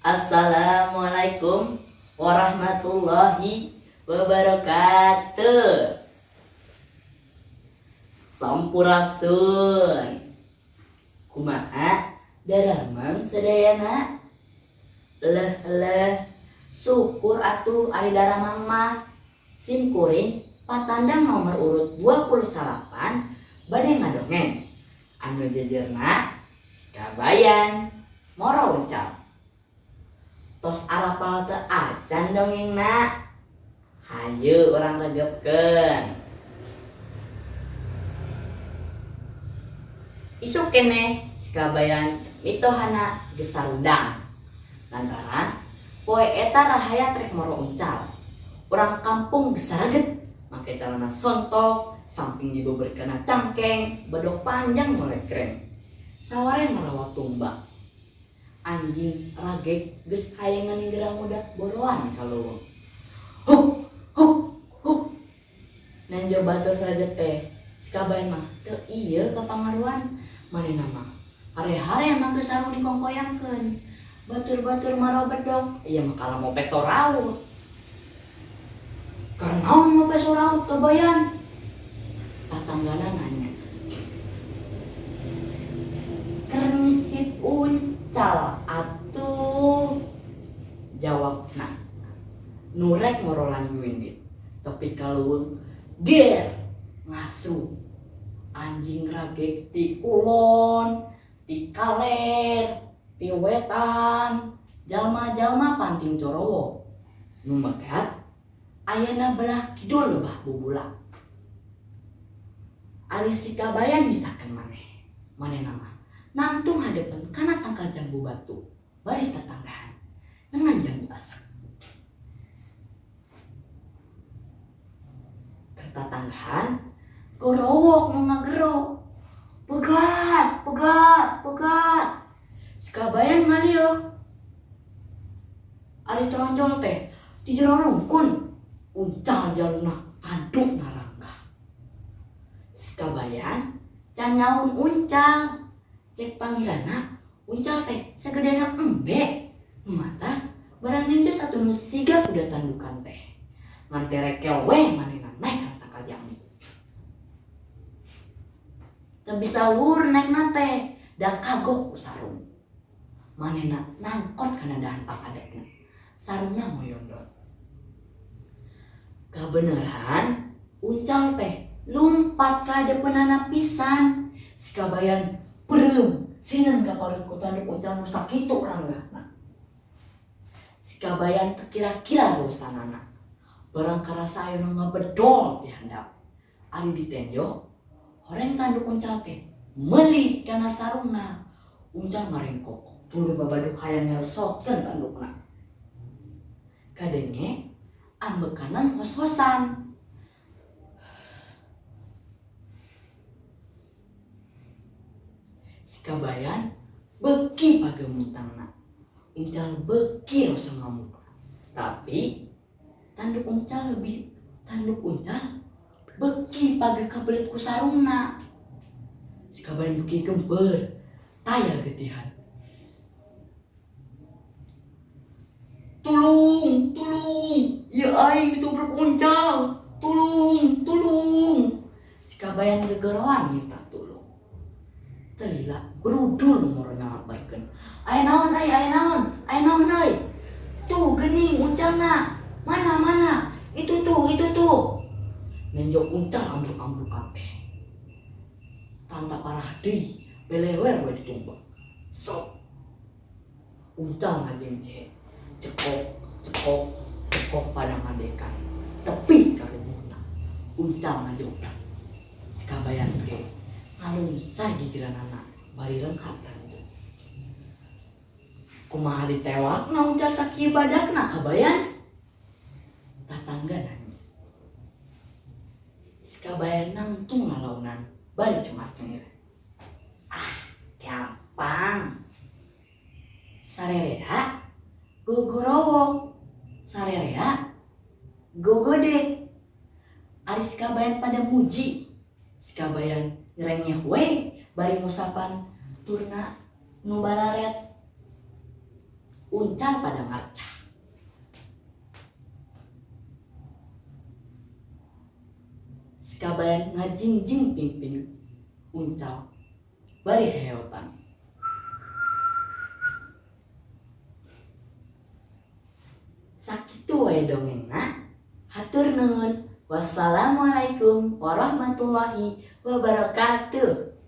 Assalamualaikum warahmatullahi wabarakatuh. Sampurasun. Kumaha daramang sadayana? Leh leh, syukur atuh ari daramang mah. Sim kuring patandang nomor urut 28 bade ngadongeng. Anu jejerna Kabayan Moro Uncal. Tos arapal teu acan dongengna? Hayu urang regepkeun. Isuk keneh si Kabayan mitohana geus sarundang. Lantaran poe eta rahayat rek moro uncal. Urang kampung geus saraget make calana sontok, samping dibeberkeunna cangkeng, bedog panjang molekreng. Saware marawa tumbak. Anjing ragek geus hayang ninggerang udak boroan ka leuweung. Huk huk huk. Nenjo batur saraget teh, si Kabayan mah teu ieu kapangaruhan manehna mah. Hare-hare make sarung dikongkoyangkeun. Batur-batur marawa bedog, ieu mah kalah mope soraut. Keur naon mope soraut Kabayan? Tatanggana nanya. Keur ngisit uncal atuh, jawabna. Nu rek ngorolan nyuindit, tapi ka leuweung ger ngasru. Anjing ragek ti kulon, ti kaler, ti wetan, jalma-jalma panting corowo. Nu megat ayana belah kidul lebah bubulak. Ari si Kabayan misakeun maneh. Manehna mah nangtung hadeupkeun kana tangkal jambu batu bari tatanggahan dengan jambu asak. Kertatanggahan gorowok nu ngagero. Pegat, pegat, pegat. Si Kabayan ngalieuk. Ari toronjol teh di jero rungkun, uncal jaluna tanduk naranggah. Si Kabayan can nyaun uncal. Cek pangirana uncal teh sagedena embe. Nu mata barang ninjo satu nu siga kuda tandukan teh. Ngan terekel we manehna naek kana tangkal jambu. Teu bisa luhur naekna teh, da kagok ku sarung. Manehna nangkot kana dahan pangadepna. Sarungna moyondon. Kabeneran uncal teh lumpat ka hadeupeunana pisan. Si Kabayan beureum sineun ka pareut ku tanduk uncal nu sakitu ranggahna. Si Kabayan teu kira-kira dosanana. Barang karasa aya nu ngabedol ti handap. Ari ditenjo, horeng tanduk uncal teh meulit kana sarungna. Uncal marengkok, tuluy babadug hayang nyaresotkeun tandukna. Kadenge ambekanan hos-hosan. Si Kabayan beuki pagemutangna. Uncal beuki rasa ngamuk. Tapi tanduk uncal lebih tanduk uncal beuki page kabelit ku sarungna. Si Kabayan beuki gemper, taya getihan. Tulung, tulung, ieu aing ditubruk uncal. Tulung, tulung. Si Kabayan gegeroan minta tulung. Telila berudul moro nyalabarkeun. Aya naon euy, aya naon? Aya naon euy? Tuh geuning uncalna. Mana mana? Itu tuh, itu tuh. Nenjo uncal ambruk-ambrukan teh. Tanta parah deui, belewer we ditumbak. Sok. Uncal ngajengje. Cekok, cekok, cekok pada ngadekan. Tepi karubuhna. Uncal ngajobrak. Si Kabayan ge ngalungsar gigiranana bari lengkap ranjut. Kumaha ditewakna uncal sakieu badakna Kabayan? Tatangga nanya. Si Kabayan nangtung ngalaunan bari cemar-cengir. Ah, gampang. Sarerea gogorowok, sarerea gogode. Ari si Kabayan pada muji. Si Kabayan nyerengeh we bari ngusapan turna nu bararet. Uncal pada ngarcah. Si Kabayan ngajingjing pingping Uncal bari heotan. Sakitu wae dongengna, hatur nuhun. Wassalamualaikum warahmatullahi wabarakatuh.